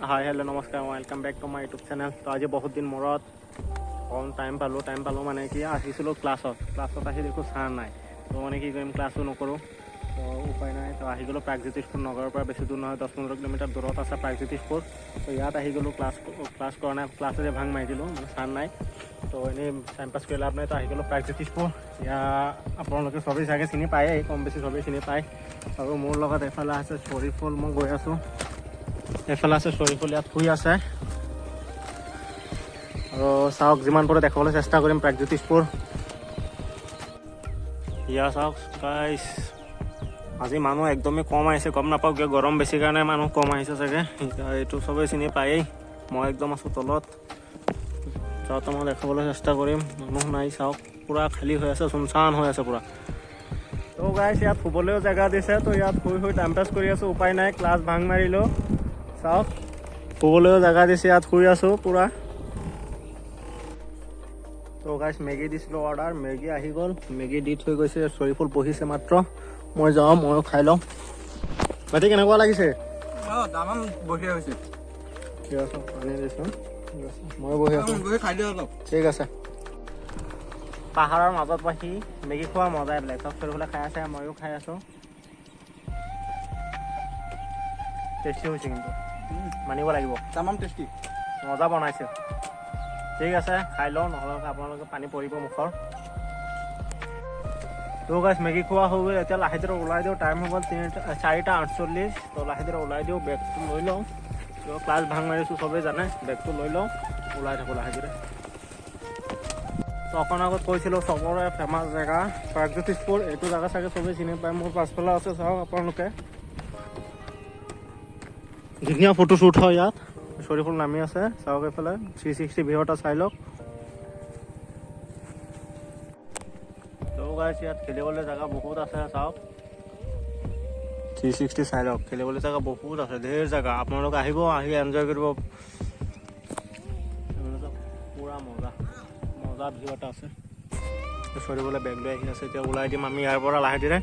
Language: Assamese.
হাই, হেল্ল', নমস্কাৰ, welcome back to my YouTube channel. তো আজি বহুত দিন মূৰত কম টাইম পালোঁ। টাইম পালোঁ মানে কি, আহিছিলোঁ ক্লাছত। ক্লাছত আহি দেখোঁ ছাৰ নাই। তো মানে কি কৰিম, ক্লাছো নকৰোঁ, তো উপায় নাই। তো আহি গ'লোঁ প্ৰাগজ্যোতিষপুৰ। নগৰৰ পৰা বেছি দূৰ নহয়, 10-15 কিলোমিটাৰ দূৰত আছে প্ৰাগজ্যোতিষপুৰ। তো ইয়াত আহি গ'লোঁ। ক্লাছ ক্লাছ কৰা নাই, ক্লাছতে ভাং মাৰি দিলোঁ, মানে ছাৰ নাই। তো এনেই টাইম পাছ কৰি লাভ নাই। তো আহি গ'লোঁ প্ৰাগজ্যোতিষপুৰ। ইয়াত আপোনালোকে চবেই চাগে চিনি পায়েই, কম বেছি চবেই চিনি পায়। আৰু মোৰ লগত এইফালে আছে শ্বৰীফুল, মই গৈ আছোঁ। এইফালে আছে শ্বৰীফুল, ইয়াত শুই আছে। আৰু চাওক, যিমান পাৰোঁ দেখাবলৈ চেষ্টা কৰিম প্ৰাগজ্যোতিষপুৰ। ইয়াত চাওক গাইছ, আজি মানুহ একদমেই কম আহিছে। গম নাপাওঁ কিয়, গৰম বেছি কাৰণে মানুহ কম আহিছে চাগে। এতিয়া এইটো চবেই চিনি পায়েই। মই একদম আছোঁ তলত, যাওঁতে মই দেখাবলৈ চেষ্টা কৰিম। মানুহ নাই, চাওক, পূৰা খালী হৈ আছে, চুনচান হৈ আছে পূৰা। তো গাইছ, ইয়াত শুবলৈও জেগা দিছে। তো ইয়াত শুই শুই টাইম পাছ কৰি আছোঁ, উপায় নাই, ক্লাছ ভাং মাৰিলোঁ। চাওক, শুবলৈও জেগা দিছে, ইয়াত শুই আছোঁ পূৰা। তো গাইছ, মেগী দিছিলোঁ অৰ্ডাৰ, মেগী আহি গ'ল। মেগী দি থৈ গৈছে, শ্বৰীফুল বহিছে মাত্ৰ। মই যাওঁ, ময়ো খাই লওঁ। বাকী কেনেকুৱা লাগিছে? অঁ, তামাম বঢ়িয়া হৈছে। ঠিক আছে, পানী দিছোঁ। ঠিক আছে, ময়ো বহি আছোঁ। বহি খাই দিওঁ অলপ। ঠিক আছে। পাহাৰৰ মাজত বহি মেগী খোৱা মজাই বেলেগ। চব শ্বৰীফুলে খাই আছে, ময়ো খাই আছোঁ। টেষ্টি হৈছে কিন্তু, মানিব লাগিব। তামাম টেষ্টি। মজা বনাইছে। ঠিক আছে, খাই লওঁ, নহ'লে আপোনালোকে পানী পৰিব মুখৰ। তো গাইছ, মেগী খোৱা হৈ গ'ল। এতিয়া লাহে ধীৰে ওলাই দিওঁ। টাইম হৈ গ'ল 3টা, 4টা 48। তো লাহে ধীৰে ওলাই দিওঁ, বেগটো লৈ লওঁ। তো ক্লাছ ভাং মাৰিছোঁ, চবেই জানে। বেগটো লৈ লওঁ, ওলাই থাকোঁ লাহে ধীৰে। তো অকণ আগত কৈছিলোঁ, চবৰে ফেমাছ জেগা প্ৰাগজ্যোতিষপুৰ। এইটো জেগা চাগে চবেই চিনি পায়। মোৰ পাছফালে আছে, চাওক আপোনালোকে। ধুনীয়া ফটো শ্বুট হয় ইয়াত। শ্বৰীফুল নামি আছে, চাওক এইফালে। 360 ভিউ এটা চাই লওক। তো গাইছ, ইয়াত খেলিবলৈ জেগা বহুত আছে। চাওক, 360 চাই লওক। খেলিবলৈ জেগা বহুত আছে, ধেৰ জেগা। আপোনালোক আহিব, আহি এনজয় কৰিব। পূৰা মজা মজা ভিউ এটা আছে। শ্বৰীফুলে বেগ লৈ আহি আছে। এতিয়া ওলাই দিম আমি ইয়াৰ পৰা লাহে ধীৰে।